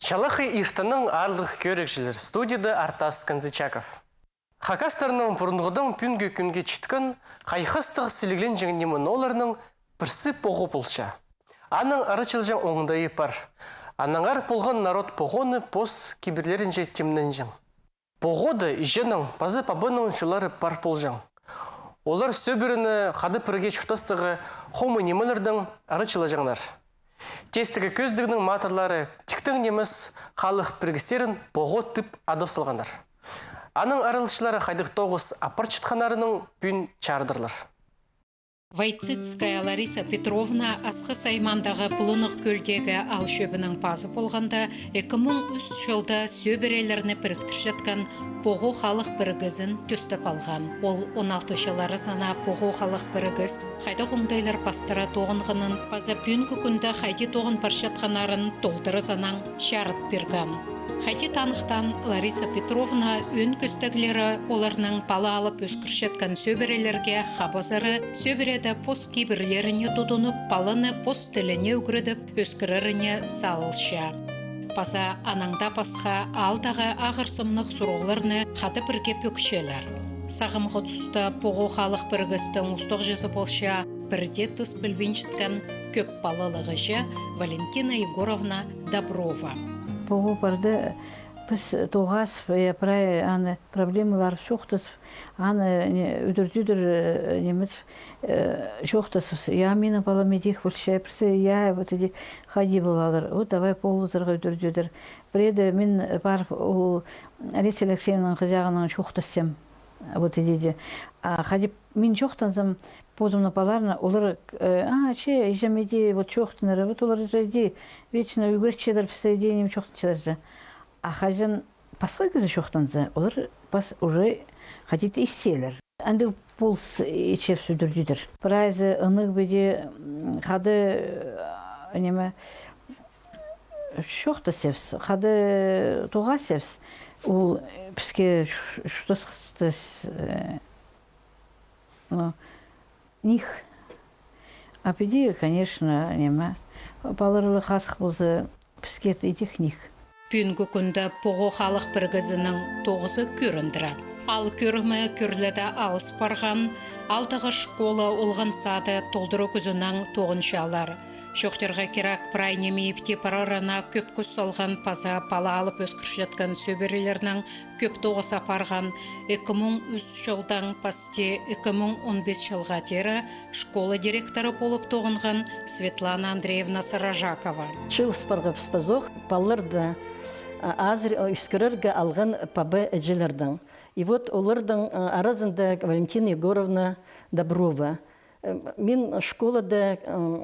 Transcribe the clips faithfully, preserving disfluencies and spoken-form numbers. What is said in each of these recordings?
Чалахай иртеннең, аарлығ кӧрігҷілер, студияда Артас Канзычаков. Хакастарның пурунғыдаң пӱӱнгі кӱнге читкен хайхастығ сілігленҷең ниме-ноо оларның пірсі поғо полча. Аның арачылҷаң оңдайы пар. Аннаңар полған народ поғоны пос кибірлерінҷе тимненҷең. Поғода иҷенің паза пабаның чоллары пар полҷаң. Олар сӧбірені хада пірге чуртастығ хомай нимелердең арачылаҷаңнар. Теестіг кӧзідігнің матырлары тиктең нимес халых пірігістерін поғо тіп адап салғаннар. Аның араласчылары хайдағ тоғыс апарчатханнарынаң пӱӱн чарыдарлар. Войцицкая Лариса Петровна Асхыс аймаандағы Пулунуғ кӧлдегі аал чӧбінің пазы полғанда, ікі муң ӱс чылда сӧбірелерні піріктірчеткен поғо халых пірігізін тӧстеп алған. Ол он алты чыллары сана поғо халых пірігіс хайдағ оңдайлар пастыра тоғынғанын паза пӱӱнгі кӱнде хайди тоғын парчатханнарын толдыра санаң чарыт пирген. Хайди таныхтаан Лариса Петровна, ӧӧн кӧстеглері оларның пала алып ӧскірчеткен сӧбірелерге хабазары, сӧбіреде пос кибірлеріне тудынып, паланы пос тіліне ӱгредіп, ӧскіреріне салылча. Паза анаң даа пасха аалдағы ағырсымнығ сурығларны хада пірге пӧкчелер. Сағамғы туста поғо халых пірігістің устағҷызы полча пірдее тыс пілбинчеткен кӧп палалығ іҷе Валентина Егоровна Доброва. Поғо парды піс тоғасып, я, прай аны проблемалар чоохтазып, аны, не, ӱдір-тӱдір, э, нимес, э, чоохтазып, я, минің палам идӧк полча, пірсі, я, вот иди хайди полалар, вот давай полызарға ӱдір-тӱдір. Пірееде мин парып, ол Лариса Алексеевнаның хызағынаң чоохтассам, вот иди. А хайди мин чоохтанзам позымның палаларына, олар, э, а, че, іҷем, иди, вот чоохтанар, вот олар же иди, вечно ӱгретчелер пісті, иди, ниме чоохтанчалар же. А хаҷан пасха кізі чоохтанза, олар пас уже хайди-да истелер. Андағ полыс итчебіс ӱдір-тӱдір. Прайзы ынағ піди, м, хада, э, ниме, чоохтасчабыс, хада тоғасчабыс. Ол піске чу-, чуртасхастас, э, ну, ниик. А піди, конечно, ниме, палалар ла хазых полза, піске идӧк ниик. Пӱӱнгі кӱнде поғо халых пірігізінің тоғызы кӧріндіре. Аал кӧрімі кӧрледе алыс парған, аалдағы школа, олған сады толдыра кӱзінең тоғынчалар. Чоохтирға кирек, прай ниме ибде парарына кӧп кӱс салған паза пала алып ӧскірчеткен сӧбірелернең кӧп тоғыс апарған. Ікі муң ӱс чылдаң пасти ікі муң он пис чылға теере школа директоры полып тоғынған Светлана Андреевна Сарыжакова. Чыылыс парғабыс пазох, палаларды, а, азыр, а, ӧскірерге алған паба-іҷелердең. И вот олардың, а, аразында Валентина Егоровна Доброва. Э, мин школада, э,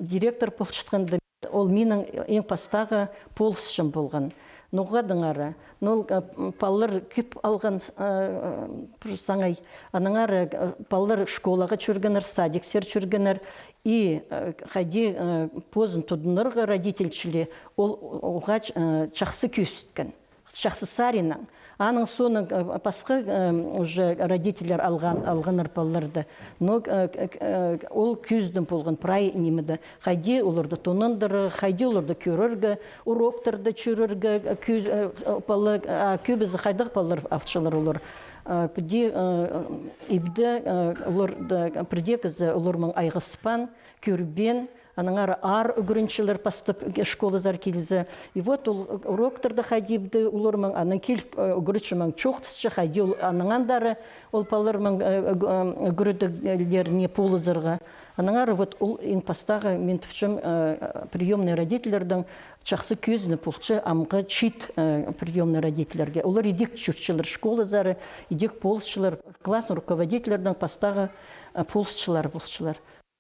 директор полчатханда, ол минің иң пастағы полысчым полған. Ноға тиңнере. Но ол, э, палалар кӧп алған, э, пір саңай. Аннаңар, э, палалар школаға чӧргеннер, садиктер чӧргеннер. И, э, хайди, э, позын тудынарға родитель чіли, ол оғаа, э, чахсы кӧзіткен. Чахсы саринаң. Аның соонаң, э, пасха, э, уже родительлер алған, алғаннар палаларды. Но, э, к-, к-, э, ол кӧзідім полған прай нимеде. Хайди оларды тонандырарға, хайди оларды кӧрерге, уроктарда чӧрерге, э, кӧз-, э, э, пала, а, кӧбізі хайдағ палалар алчалар олар. Э, піди, э, ибде, э, оларды, пірдеезі оларнаң айғаспаан, кӧрбеен, аннаңар аар ӱгренчелер пастап школазар килзе. И вот ол уроктарда хайди ибде оларнаң, анаң киліп, э, ӱгретчімнең чоохтасча, хайди ол анаң андар ол палаларнаң, э, э, ӱгредіглеріне полызарға. Аннаңар вот ол иң пастағы, мин тіпчем, э, приёмный родительлердең чахсы кӧзіні полча амғы чиит, э, приёмный родительлерге. Олар идӧк чӧрчелер школазар, идӧк полысчалар, классный руководительлердең пастағы, э, полысчалар полчалар.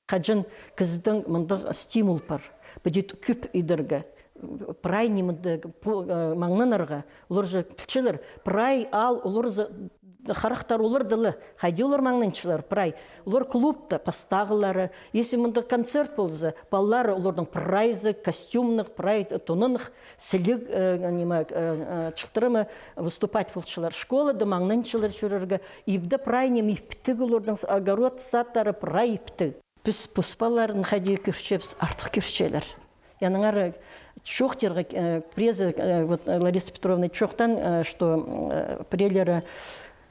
Хаҷан кізідең мындағ стимул пар, піди кӧп идерге, прай нимеде пу-, э, маңнанарға, олар же пілчелер, прай аал, олар же харахтар оларда ла, хайди олар маңнанчалар, прай. Олар клубта пастағылары, если мындағ концерт полза, палалары оларның прайзы костюмнығ, прай тонанығ, сіліг, э, ниме, э, э, чылтырама выступать полчалар. Школада маңнанчалар чӧрерге, ибде прай ниме иптіг оларның, с-, огород, садтары прай иптіг. Піс пос палаларын хайди кӧрчебіс, артых кӧрчелер. Аннаңар Чоохтирға, э, піреезі, э, вот, э, Лариса Петровна чоохтаан, э, что, э, піреелері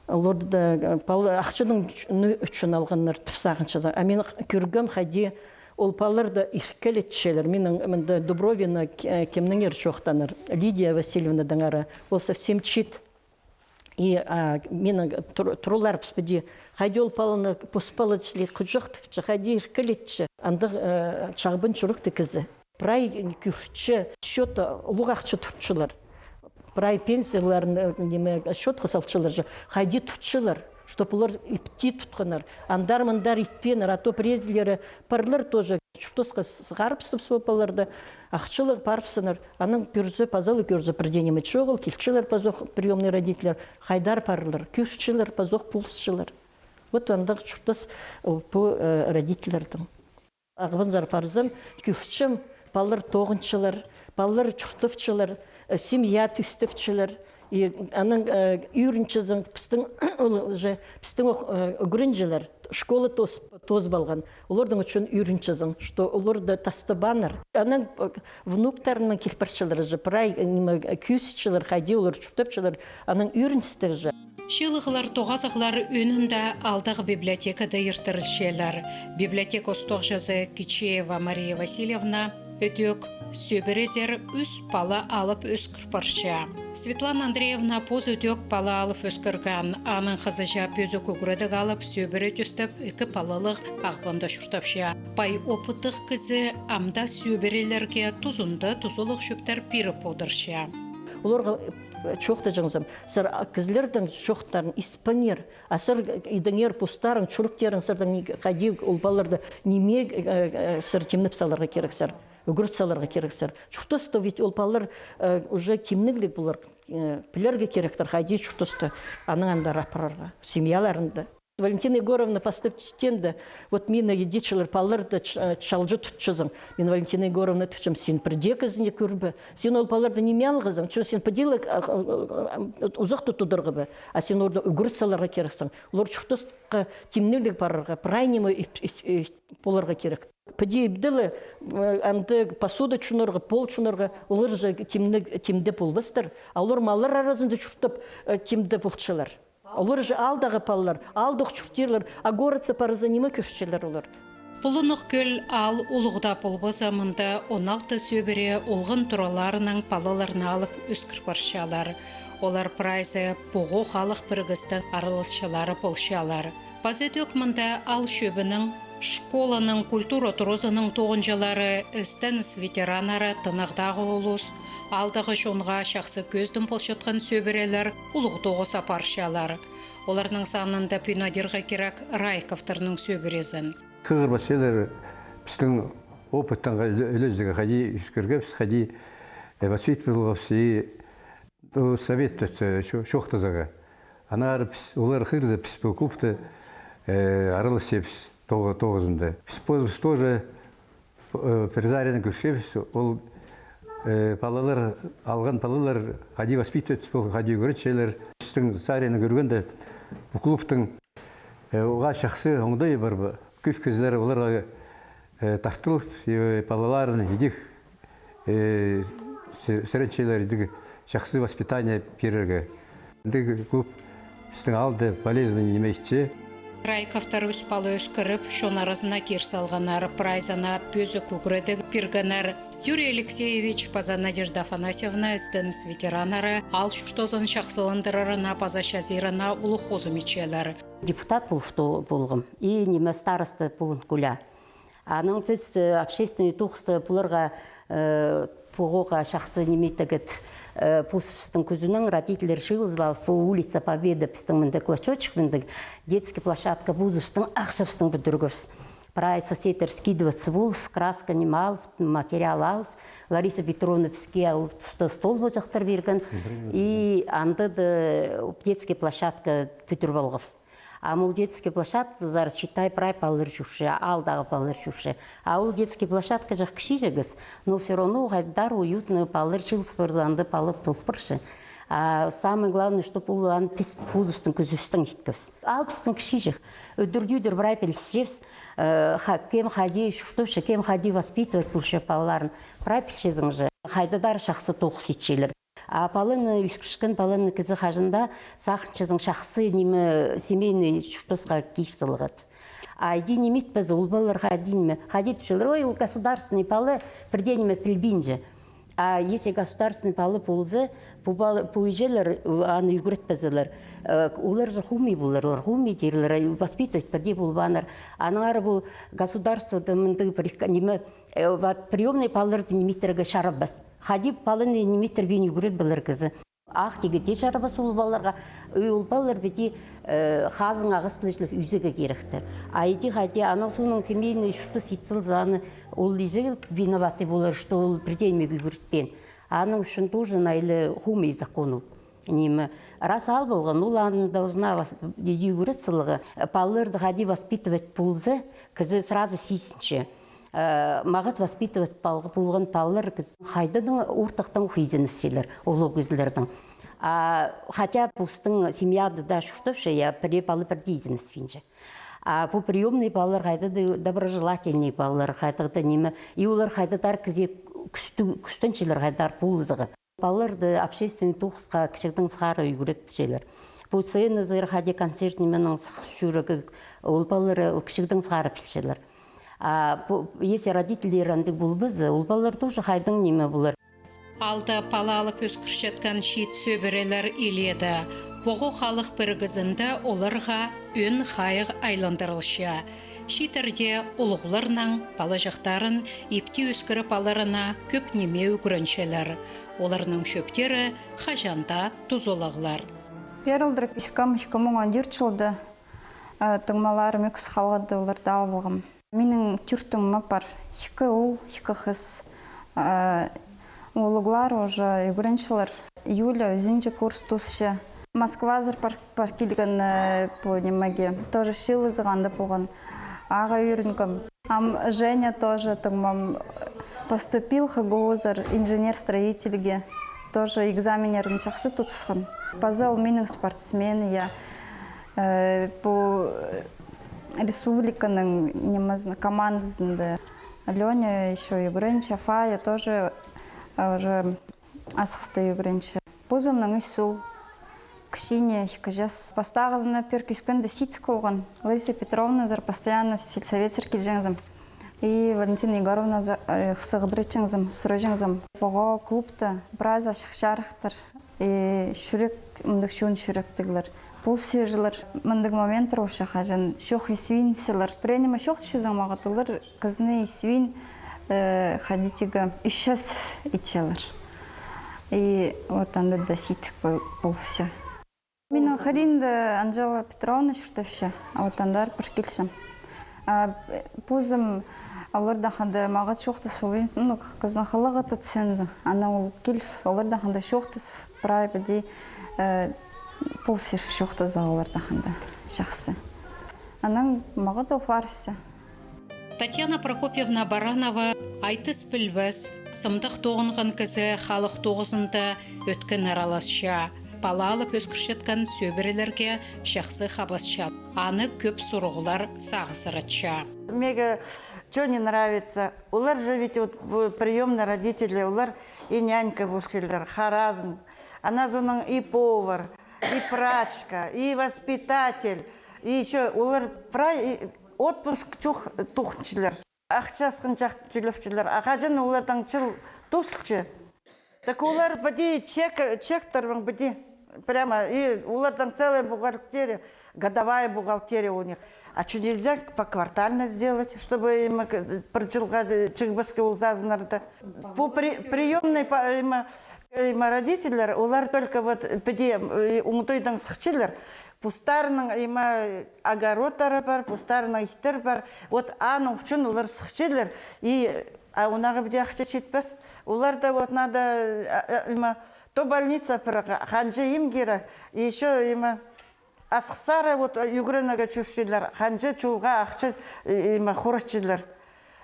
оларды, э, пал-, ахчаның ӱч-, ӱчӱн алғаннар тіп сағынчазың. А мин кӧргем, хайди ол палаларды иркелетчелер. Минің мында Дубровина, э, кемнеңер чоохтанар, Лидия Васильевнадаңар. Ол совсем чиит. И, а, минің тур-, тураларыбыс піди, хайди ол паланы пос пала чіли хуҷахтапча, хайди иркелетче. Андағ, э, чағбан чурыхтығ кізі. Прай кӧрче, счётта улуғ ахча тутчалар. Прай пенсияларын, э, ниме, счётха салчалар же. Хайди тутчалар, чтоб олар ипти тутханнар. Андар-мындар итпееннер, а то піреезілері парлар тоже чуртасха сығарыбыстап соо палаларды, ахчалығ парыбысханнар. Анаң кӧрзе, паза ла кӧрзе, пірдее ниме чоғыл, килчелер пазох приёмный родительлер, хайдар парлар, кӧрчелер, пазох полысчалар. Вот андағ чуртас, о, пу, э, родительлердің. Ағбанзар парзам, кӧрчем, палалар тоғынчалар, палалар чуртапчалар, э, семья тӧстепчелер. И анаң, э, ӱгренчезің, пістің, ол уже, пістің ох, э, ӱгренҷілер, школа тоос-, тоозып алған. Олардың ӱчӱн ӱгренчезің, что оларды тастабааннар. Анаң, э, внуктарынаң кил парчалар же, прай, э, ниме, э, кӧзітчелер, хайди олар чуртапчалар, анаң ӱгреністіг же. Чыылығлар тоғазығлар ӧӧнінде аалдағы библиотекада иртірілчелер. Библиотека устағҷызы Кичеева Мария Васильевна ідӧк сӧбірезер ӱс пала алып ӧскір парча. Светлана Андреевна позы ідӧк пала алып ӧскірген. Аның хызыҷа пӧзік ӱгредіг алып, сӧбіре тӧстеп, ікі палалығ Ағбанда чуртапча. Пай опыттығ кізі ам даа сӧбірелерге тузында тузалығ чӧптер пиріп одырча. Оларға, э, чоохтаҷаңзым, сірер, а, кізілердің чоохтарын испеңер, а сірер идіңер, постарың, чуртирың, сірернің ни-, хайди ол палаларды ниме, э, э, сірер тимнеп саларға кирексер, ӱгрет саларға кирексер. Чуртаста ведь ол палалар, э, уже тимнігліг полар, э, пілерге киректер, хайди чуртасты анаң андар апарарға, семьяларында. Валентина Егоровна пастап тиинде, вот мині идӧк чіли палаларды ч-, э, чалҷы тутчазың. Мин Валентина Егоровна тіпчем, син пірдее кізіні кӧрбе. Син ол палаларды ниме алғазың? Че син піди ле, а, а, а, узахта тударға ба? А син оларды ӱгрет саларға кирексің. Олар чуртасха тимнігліг парарға, прай ниме ит-, ит-, ит-, поларға кирек. Піди ибде ле, э, анда посуда чуунарға, пол чуунарға, олар же тимніг-, тимде полбастар. А олар маллар аразында чуртап, э, тимде полчалар. Олар же аалдағы палалар, аалдох чуртирлар, а городса парза ниме кӧрчелер олар? Пулунух Кӧл аал улуғ даа полбаза, мында он алты сӧбіре олған тураларынаң палаларны алып ӧскір парчалар. Олар прайзы Пуғо халых пірігістің араласчылары полчалар. Паза ідӧк мында аал чӧбінің, школаның, культура туразының тоғынҷылары, СТЭНС ветераннары, тынағдағы улус, аалдағы чонға чахсы кӧзідім полчатхан сӧбірелер улуғ тоғыс апарчалар. Оларның санында пӱӱн адирға кирек Райковтарның сӧбірезін. Хығырбас чіли пістің опыттаң ӱле-, ӱлезіг, хайди ӧскіргебіс, хайди, э, воспитывалғабыс, и то совет, э, чо-, чоохтазарға. Аннаңар піс, олар хығырза, піс пу клубта, э, араласчабыс тоғы-, тоғызында. Піс позыбыс тоже, э, пір саринаң кӧрчебіс, ол, э, палалар, алған палалар, хайди воспитывать пол, хайди ӱгретчелер. Пістің саринаң кӧргенде, пу клубтың, э, уғаа чахсы оңдайы пар ба? Кӧп кізілер оларға, э, тартылып, э, палаларын идӧк, э, сі-, сіренчелер, идӧк чахсы воспитание пирерге. Андағ клуб пістің аалда полезный ниме итче. Райковтар ӱс пала ӧскіріп, чон аразына кир салғаннар, прайзына пӧзік ӱгредіг пиргеннер. Юрий Алексеевич паза Надежда Афанасьевна, СТЭНС ветераннары, аал чуртазын чахсыландырарына паза чазирына улуғ хозым итчелер. Депутат полып то-, полғам. И ниме, староста полған кӱле. Анаң піс, э, общественный тоғыста пуларға, э, Пуғоға чахсы ниме тігіп, э, позыбыстың кӱзінең родительлер чыылызып алып, пу улица Победы, пістің мында клочочек, мында детский площадка, позыбыстың ахчабыстаң пӱдіргебіс. Прай соседтер скидываться полып, краска ниме алып, материал алып, Лариса Петровна піске ол туста стол-бочақтар пирген. И анда даа детский площадка пӱдіріп алғабыс. А мол детский площадказар, считай, прай палалар чӧрче, аалдағы палалар чӧрче. А ол детский площадка чох кічіҷек ӧс, но всё равно хайдар уютно, палалар чыылыс парза, анда палалар тол парча. А самое главное, чтоб ол аны піс позыбыстың кӱзібістең иткебіс. Аалбыстың кічіҷек. Ӱдӱр-тӧдір прай пілісчебіс. Э, ха-, кем хайди чуртапча, кем хайди воспитывать полча палаларын. Прай пілчезің же, хайдағ-да чахсы тоғыс итчелер. А паланы, ӧскірчеткен паланы кізі хаҷан даа сағынчазың чахсы, ниме, семейный чуртасха кир саларға. А иди ниме итпезе, ол палалар хайди, ниме, хайди тіпчелер: ой, ол государственный пала, пірдее ниме пілбинче. А если государственный пала полза, пу пала, пу іҷелер, ы, аны ӱгретпезелер. Э, олар же хомай поларлар, хомай тирлер, а воспитывать пірдее полбааннар. Аннаңар пу государствода мындағ пір, ниме, э, ва-, приёмный палаларды ниме иттерге чарабас. Хайди паланы ниме иттербин ӱгретпеер кізі. Ах тигі дее чарабас ол палаларға, ы, ол палалар піди, э, хазың ағастығ чіли ӧзерге киректер. А иди хайди, анаң соонаң семейный чуртас ит салза, аны ол іҷе виноватый полар, что ол пірдее ниме ӱгретпеен. Аның ӱчӱн тоже найлы хомай закон ол. Ниме, раз ал полған, ол аны должна вас-, иди ӱгрет саларға. Палаларды хайди воспитывать полза, кізі сразу сизінче. Э, мағат воспитывать пал-, полған палалар кізі хайдағ-да ортахтаң ох изенісчелер, улуғ кізілердең. А хотя постың семьяда даа чуртапча, я, пірее пала пірдее изеніспинче. А пу приёмный палалар хайдағ-да доброжелательный палалар, хайдағ-да ниме, и олар хайдағ-да кізее кӱстӱ-, кӱстенчелер хайдағ-да полызарға. Палаларды общественный тоғысха кічігдең сығара ӱгретчелер. Пу сценазар хайди концерт нименең сых чӧрерге, ол палалар кічігдең сығара пілчелер. А пу, если родительлер андағ полбаза, ол палалар тоже хайдаң ниме полар. Алты пала алып ӧскірчеткен чиит сӧбірелер илееде. Поғо халых пірігізінде оларға ӧӧн хайығ айландырылча. Чииттерде улуғларнаң палаҷахтарын ипти ӧскіріп аларына кӧп ниме ӱгренчелер. Оларның чӧптері хаҷан даа тузалығлар. Пеер алдырып искем ікі муң он тӧрт чылда, э, туңмаларым ӧкіс халғады, оларды ал полғам. Минің тӧрт туңма пар, ікі оол, ікі хыс. Э, улуғлар уже ӱгренчелер. Юля ӱзінҷі курс тоосча. Москвазар пар, пар килген, э, пу нимеге. Тоже чыылызығ анда полған. Ағаа ӱгренгем. Ам Женя тоже, туңмам, поступил ХГУ-зар инженер-строительге. Тоже экзаменнерін чахсы тутысхан. Паза ол минің спортсмен, я. Э, пу, э, республиканың нимезін, командазында. Леня ещё ӱгренче, Фая тоже, э, уже асхыста ӱгренче. Позымның ӱс оол, кічине ікі час. Пастағызына пеер кӧскенде сидік полған. Лариса Петровназар постоянно сельсоветсер килҷеңзім. И Валентина Егоровназар, э, сығдырчаңзым, сурчаңзым. Поғо клубта прайзы чахсы чарыхтар. И чӱрек, мындағ чоон чӱректіглер. Пол сирҷілер, мындағ моменттер вообще хаҷан чох ис виинчелер. Пірее ниме чоохтапчазың, мағат олар кізіні ис виин, э, хайди тигі ӱс час итчелер. И вот анда даа сидік пол-, полча. Минің хыринда Анжела Петровна чуртапча, а вот андар пір килчем. А, э, позым олардаң хада мағат чоохтас полбин, ну, кізінің хылығы тыт сен, ана ол киліп, олардаң хада чоохтас, прай піди, э, пол сир чоохтаза олардаң хада чахсы. Анаң мағат ол парча. Татьяна Прокопьевна Баранова айтыс пілбес, сымдах тоғынған кізі халых тоғызында ӧткін араласча. Пала алып ӧскірчеткен сӧбірелерге чахсы хабасча. Аны кӧп сурығлар сағызыратча. Меге чё не нравится. Олар же ведь вот, в-, приёмные родители, олар и нянька полчалар, харазын. Анаң соонаң и повар, и прачка, и воспитатель, и ещё олар прай, и отпуск чох тоғынчалар. Ахча асхынҷах тӧлепчелер. А хаҷан оларның чыл тоозылча. Так олар піди чек, чектер піди. Прямо, и оларның целая бухгалтерия, годовая бухгалтерия у них. А чё нельзя поквартально сделать, чтобы им к-, пір чылға, э, чыыбысха ол сазыннарны? Пу при-, приёмный па-, им, им родительлер, олар только вот піди, э, оңдайдаң сыхчалар. Постарының, им, огородтары пар, постарының иттері пар. Вот аның ӱчӱн олар сыхчалар. И, а, онаға піди ахча читпес. Оларда вот надо, а, а, им, то больница пар, ханҷа им кирек, и ещё, им, асхыссар, вот, ӱгренерге чӧрчелер, ханҷа чолға ахча, э, им, хоратчалар.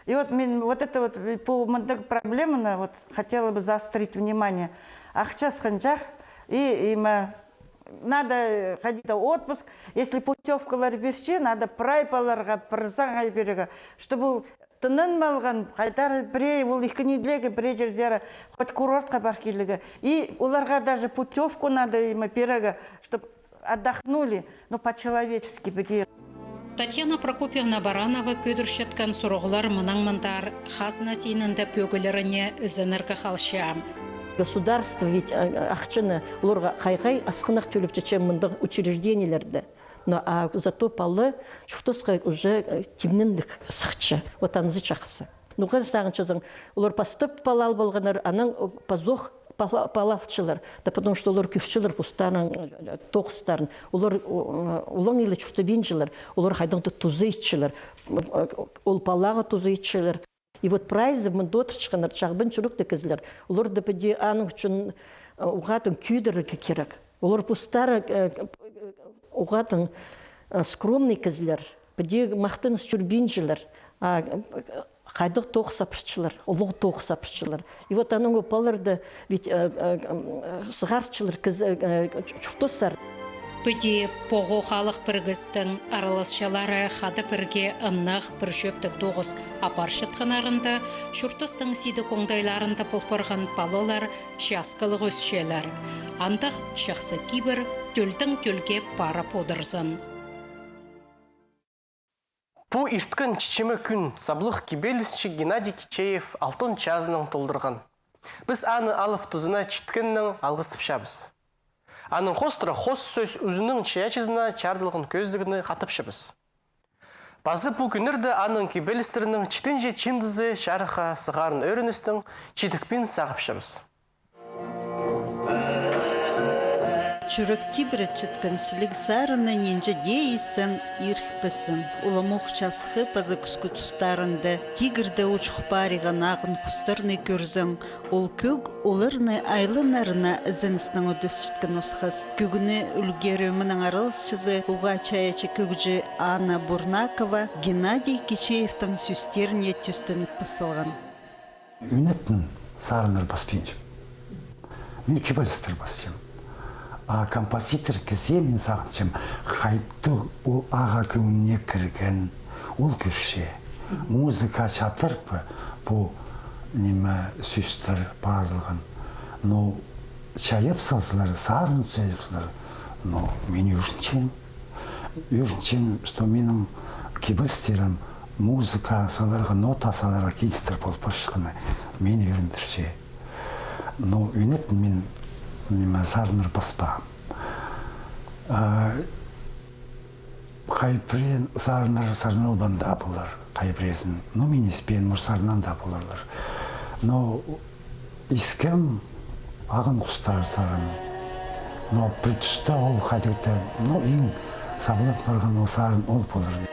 И вот мин вот это вот, э, пу мындағ проблеманы вот хотела бы заострить внимание. Ахча асхынҷах и, им, Надо, хайди-да, отпуск, если путёвкалар пирче, надо прай палаларға пір саңай пирерге, чтобы ол тынанмалған, хайдар пірее, ол ікі неделяға пірее чирзер, хоть курортха пар килерге. И оларға даже путёвку надо, има, пирерге, чтоб отдохнули, ну, по-человечески, піди. Татьяна Прокопьевна Баранова кӧдірчеткен сурығлар мынаң мындар хазна синінде пӧгілеріне ізенерге халча. Государство ведь, а, ахчаны оларға хай-хай асхынах тӧлепче, чем мындағ учреждениелерде. Но, а зато пала чуртасха уже, э, тимненіп сыхча. Вот анзы чахсы. Ноға сағынчазың, олар пастап пала алып алғаннар, анаң, о, пазох пала, пала алчалар. Да потому что олар кӧрчелер постарының, э, тоғыстарын. Олар, о, олаң иле чуртабинчалар. Олар хайдағ-да туза итчелер. Ол палаға туза итчелер. И вот прайзы мында одырчатханнар чағбан чурыхтығ кізілер. Олар да піди аның ӱчӱн, э, уғаа тың кӧдірерге кирек. Олар постары, э, уғаа тың, э, скромный кізілер. Піди махтаныс чӧрбинчелер. А, э, хайдағ тоғыс апарчалар, улуғ тоғыс апарчалар. И вот анаң палаларды ведь, э, э, м, сығарчалар кізі, э, э, чу-, чуртассар. Піди Поғо халых пірігістің араласчылары хада пірге ынағ пір чӧптіг тоғыс апарчатханнарында, чуртастың сидік оңдайларында пол парған палалар часкалығ ӧсчелер. Андағ чахсы кибір тӧлдең тӧлге парып одырзын. Пу ирткен чечеме кӱн саблығ кибелісчі Геннадий Кичеев алтон чазынаң толдырған. Піс аны алып тузына читкеннең алғыстапчабыс. Аның хоостыра хоос сӧс ӱзіннің чайаачызына чарыдылған кӧзідігні хатапчабыс. Пазы пу кӱннерде аның кибелістерінің читінҷе чыындызы чарыхха сығарын ӧріністең чидікпин сағыпчабыс. Чӱрек тибіретчеткен сіліг сарынны нинҷе дее исчең ирікпессің. Уламох часхы паза кӱскӱ тустарында тигірде учух париған ағын хустарны кӧрзең, ол кӧг оларны айланарына ізеністең ӧдесчеткен осхас. Кӧгні ӱлгер ӧменің араласчызы, уғаа чайаачы кӧгҷі Анна Бурнакова Геннадий Кичеевтің сӧстеріне тӧстеніп пас салған. Ӱнетін сарыннар паспинчам. Мин кибелістер пасчам. А композитор кізее мин сағынчам, хайдағ ол ағаа кӧңніне кірген, ол кӧрче. Музыка чатыр ба, пу, ниме, сӧстер пазылған. Но чайап салзалар, сарын чайап салзалар, но мин ӧрінчем. Ӧрінчем, что минің кибелістерім музыка саларға, нота саларға килістір пол парчатханы мині ӧріндірче. Но ӱнетін мин, ниме, сарыннар паспаам. А, хай пірее сарыннар сарналбаан даа полар, хай піреезін. Но мин испеем, может, сарнаан даа поларлар. Но искем «Ағын хустар» сарын. Но пір туста ол хайдағ-да, но, иң сабланып парған ол сарын ол полар.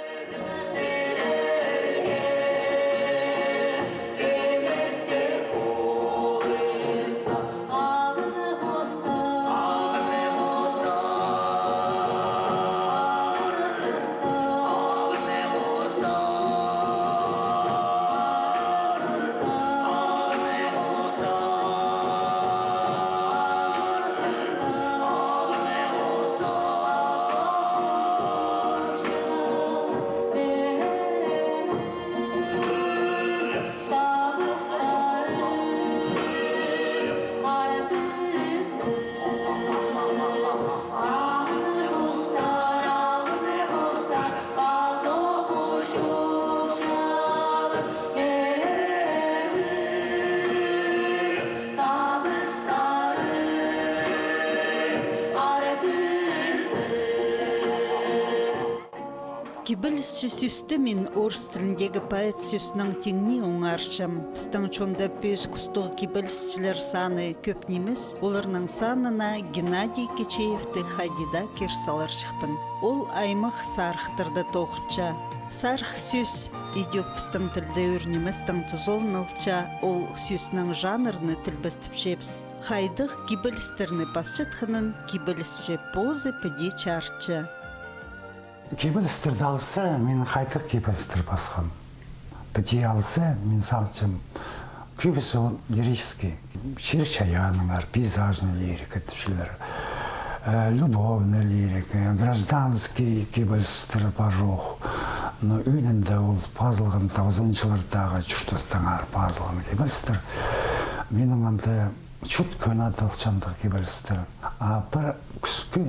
Кибелісчі сӧсті мин орыс тіліндегі поэт сӧснең тиңнеен оңарчам. Пістің чонда пӧзік устығ кибелісчілер саны кӧп нимес, оларның санына Геннадий Кичеевті хайди даа кир саларҷыхпын. Ол аймах сарыхтарда тоғынча. Сарых сӧс идӧк пістің тілде ӱр ниместең тузаланалча, ол сӧснің жанрны тілбестепчебіс. Хайдағ кибелістерні пасчатханын кибелісчі позы піди чарытча. Кибелістерді алза, мин хайдағ кибелістер пасхам. Піди алза, мин сағынчам, кӧбізі ол лирический, чир-чайааннаңар, пейзажный лирика тіпчелер. Э, любовный лирика, гражданский кибелістер пар ох. Но ӧӧнінде ол пазылған тоғызонҷылардағы чуртастаңар пазылған кибелістер. Минің анда чурт кӧні адалча андағ кибелістер. А пір кӱскі,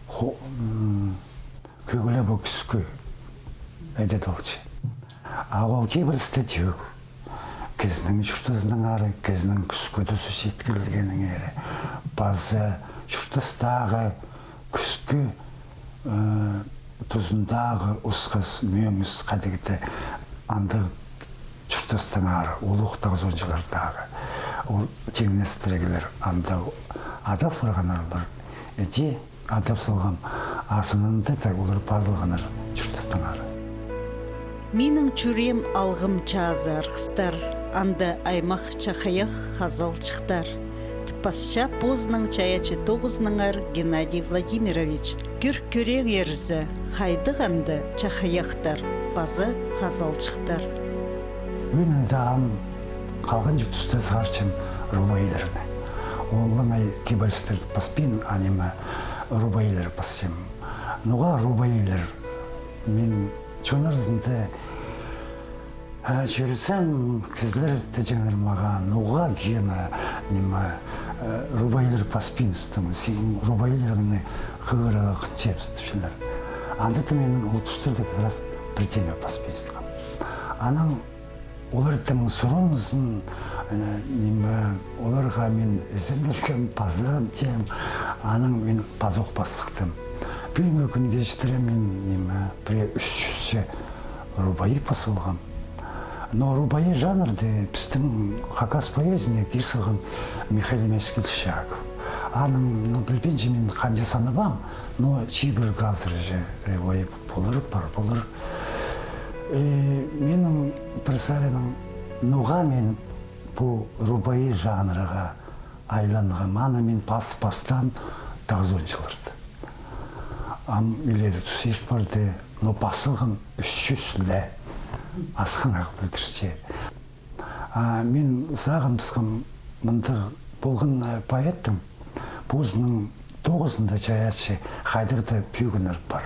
хо-, м, кӧглебе кӱскі ідӧк адалча. А ол кибелісте тӧӧк. Кізінің чуртазынаңар, кізінің кӱскі тузы читкелгенінеңер. Паза чуртастағы кӱскі, э, тузындағы осхас, мӧңіс хайдағ-да андағ чуртастаңар, улуғ тоғызонҷылардағы. Ол тиңнестіріглер анда адал парғаннар, іди адап салғам, а сынында даа олар пазылғаннар чуртастаңар. Минің чӱреем алғым чазы арғыстар, анда аймах чахайах хазалчыхтар. Тіп пасча позының чайаачы тоғызынаңар Геннадий Владимирович. Кӧр кӧреңерзе, хайдағ анда чахайахтар паза хазалчыхтар. Ӧӧнінде ам халғанҷы туста сығарчам рубаилерні. Олаңай кибелістер паспин, а ниме, рубаилер пасчам. Ноға рубаилер? Мин чон аразында, а, чӧрзем, кізілер тіҷеңнер мағаа, ноға, Гена, ниме, э, рубаилер паспиныстың, син рубаилерні хығырығ чепстіпчелер. Анда да мин ол тустарда как раз пір теме паспиныстым. Анаң оларның сурынызын, э, ниме, оларға мин ізенілгем, пазарым тим, анаң мин пазох пас сыхтым. Пӱӱнгі кӱнге читіре мин, ниме, пірее ӱс чӱсче рубаи пас салғам. Но рубаи жанрды пістің хакас поэзиязына кир салған Михаил Емеськович Кильчичаков. Аның, ну, пілбинчем мин, ханҷа санап ам, но чибіргі азыра же рубаи полар, пар полар. Э, минің пір сариным, ноға мин пу рубаи жанрға айланғам, аны мин пас-, пастаам тоғызонҷыларда. Ам илееде тус ирт парды, но пас салғам ӱс чӱс ле, асхынах пілдірче. А мин сағыныбысхам, мындағ полған, э, поэттің позының тоғызында чайаачы хайдағ-да пӧгіннер пар.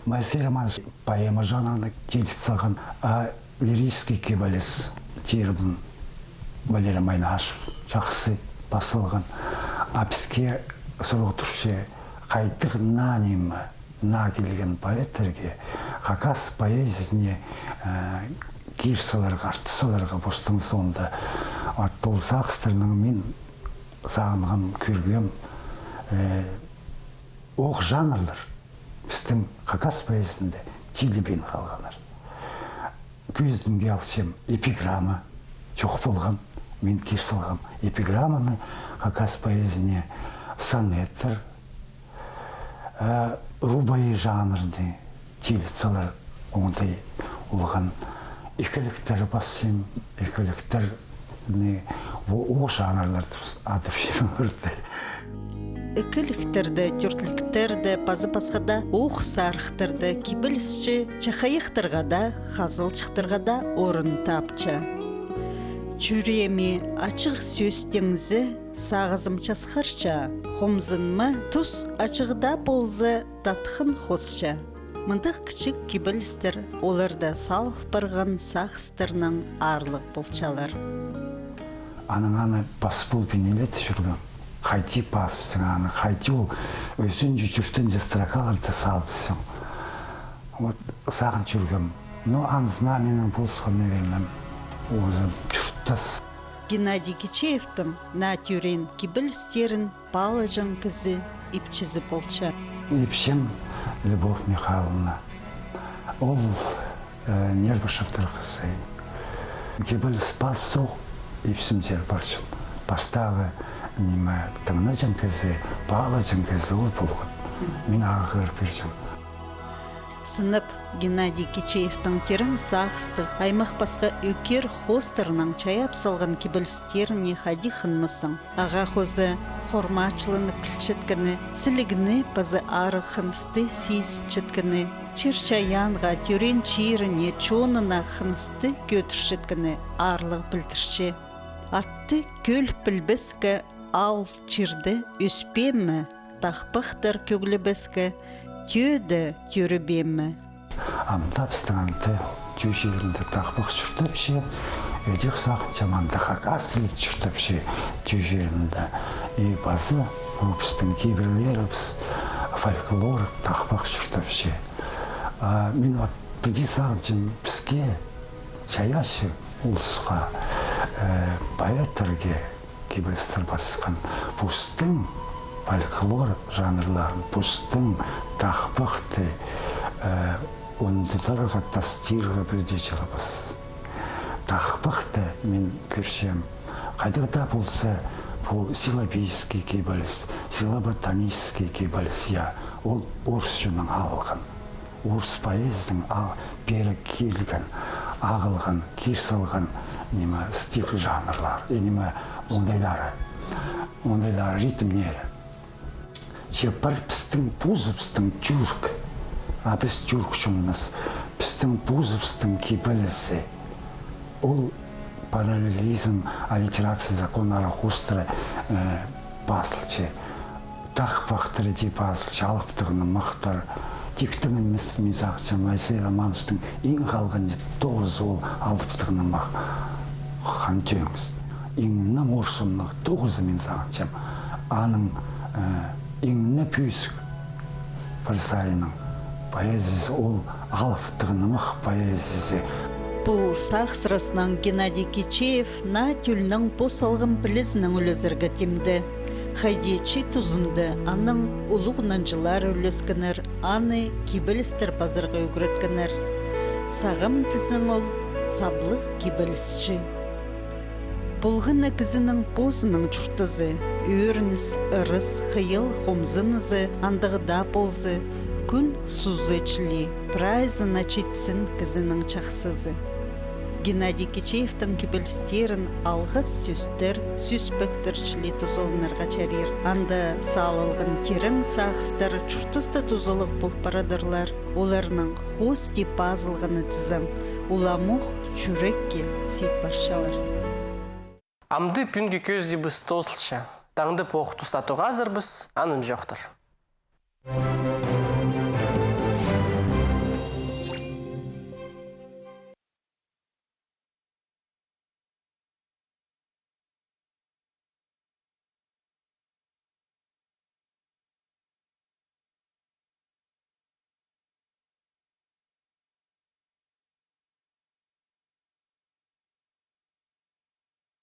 Моисей Романович поэма жанрына киліс салған, а лирический кибеліс тирбін Валерий Майнашев чахсы пас салған. А піске сурығ турча, хайдағ наа ниме, наа килген поэттерге хакас поэзиязына, э, кир саларға, артых саларға постың соонда. Вот ол сағыстарның мин сағынғам, кӧргем, э, оох жанрлар пістің хакас поэзиязында тилібин халғаннар. Кӧзідімге алчам, эпиграмма чох полған, мин кир салғам эпиграмманы хакас поэзиязына, сонеттер, э, рубаи жанрны тиліп салар оңдай полған. Ікіліктер пасчам, ікіліктерні о-, оох жанрлар тіп адапчам оларны. Ікіліктерде, тӧртліктерде, паза пасха даа оох сарыхтарда кибелісчі чахайахтарға даа, хазалчыхтарға даа орын тапча. Чӱрееме ачығ сӧс теңізі сағызым часхарча, хомзынма тус ачығ даа полза, татхан хосча. Мындағ кічіг кибелістер оларда салыл парған сағыстарнаң аарлығ полчалар. Анаң аны пас полбин иледе чӧргем. Хайди пазыбысчаң аны, хайди ол ӱзінҷі, тӧртінҷі строкаларда салыбысчаң. Вот, сағын чӧргем. Но аны знамениең полысхан, наверное, уже чуртас. Геннадий Кичеевтің наа тӧреен кибелістерін паалаҷаң кізі ипчізі полча. Ипчім Любовь Михайловна. Ол, э, Нербашевтер кізі. Кибеліс пазыбысох, ипчімзер парчам. Пастағы, ниме, тыңнаҷаң кізі, паалаҷаң кізі ол полған. Мин ағаа хығыр пирчем. Сынап, Геннадий Кичеевтің тирең сағыстығ, аймах пасха ӧкер хоостарнаң чайап салған кибелістеріне хайди хынмассың. Ағаа хоза хормачыланы пілчеткені, сілігні паза арығ хынысты сизінчеткені, чир-чайаанға, тӧреен чиріне, чонына хынысты кӧдірчеткені аарлығ пілдірче. Атты кӧл пілбеске, аал чирде ӧспеем ме? тахпахтар кӧглебеске тӧӧде тӧрібеме. Амды пістің анда Тӧӧ чирінде тахпах чуртапча, ідӧк сағынчам, анда хакас тілі чуртапча Тӧӧ чирінде. И паза пу пістің кибірлерібіс, фольклор, тахпах чуртапча. А мин вот піди сағынчам, піске, чайаачы улусха, э, поэттерге, кибелістер пасхан, постың фольклор жанрларын, постың тахпахты, э, ундударға, тастирға пірдее чарабас. Тахпахты мин кӧрчем, хайдағ даа полза, пу силлабический кибеліс, силлаботанический кибеліс, я, ол орыс чоннаң алылған. Орыс поэзиядаң ал-, пеер килген, ағылған, кир салған, ниме, стих жанрлар, и ниме, оңдайлары, оңдайлары, ритмнері. Че пар пістің позыбыстың тюрк, а піс тюрк чонмыс, пістің позыбыстың кибелізі. Ол параллелизм, аллитерация, закон Зарахустра, э, пазылча. Тахпахтар дее пазылча, алыптығ нымахтар. Тиктең нимес, мин сағынчам, Моисей Романовтың иң халған тоғызы ол алыптығ нымах. Хан Тӧңіс. Иң нымах орыс сомнығ тоғызы, мин сағынчам. Аның, э, иң не пӧзік пір саринаң поэзиязы ол алыптығ нымах поэзиязы. Пу сағыссыразынаң Геннадий Кичеев наа тӧлнің пос алған пілізінең ӱлезерге тимде. Хайди чи тузында аның улуғ нанҷылары ӱлескеннер, аны кибелістер пазарға ӱгреткеннер. Сағам тізең, ол саблығ кибелісчі. Полған на кізінің позының чуртазы, ӧрініс, ырыс, хыйал, хомзынызы, андағ даа полза, кӱн сузы чіли, прайзына читсін кізінің чахсызы. Геннадий Кичеевтің кибелістерін алғыс сӧстер, сӧспектер чіли тузаланарға чарир. Анда салылған тирең сағыстар чуртаста тузалығ пол парадырлар. Оларның хоости пазылғаны тізең, уламох чӱрекке сип парчалар. Амды пӱӱнгі кӧзідібіс тоозылча. Таңда пу ох туста тоғазарбыс, анымҷохтар.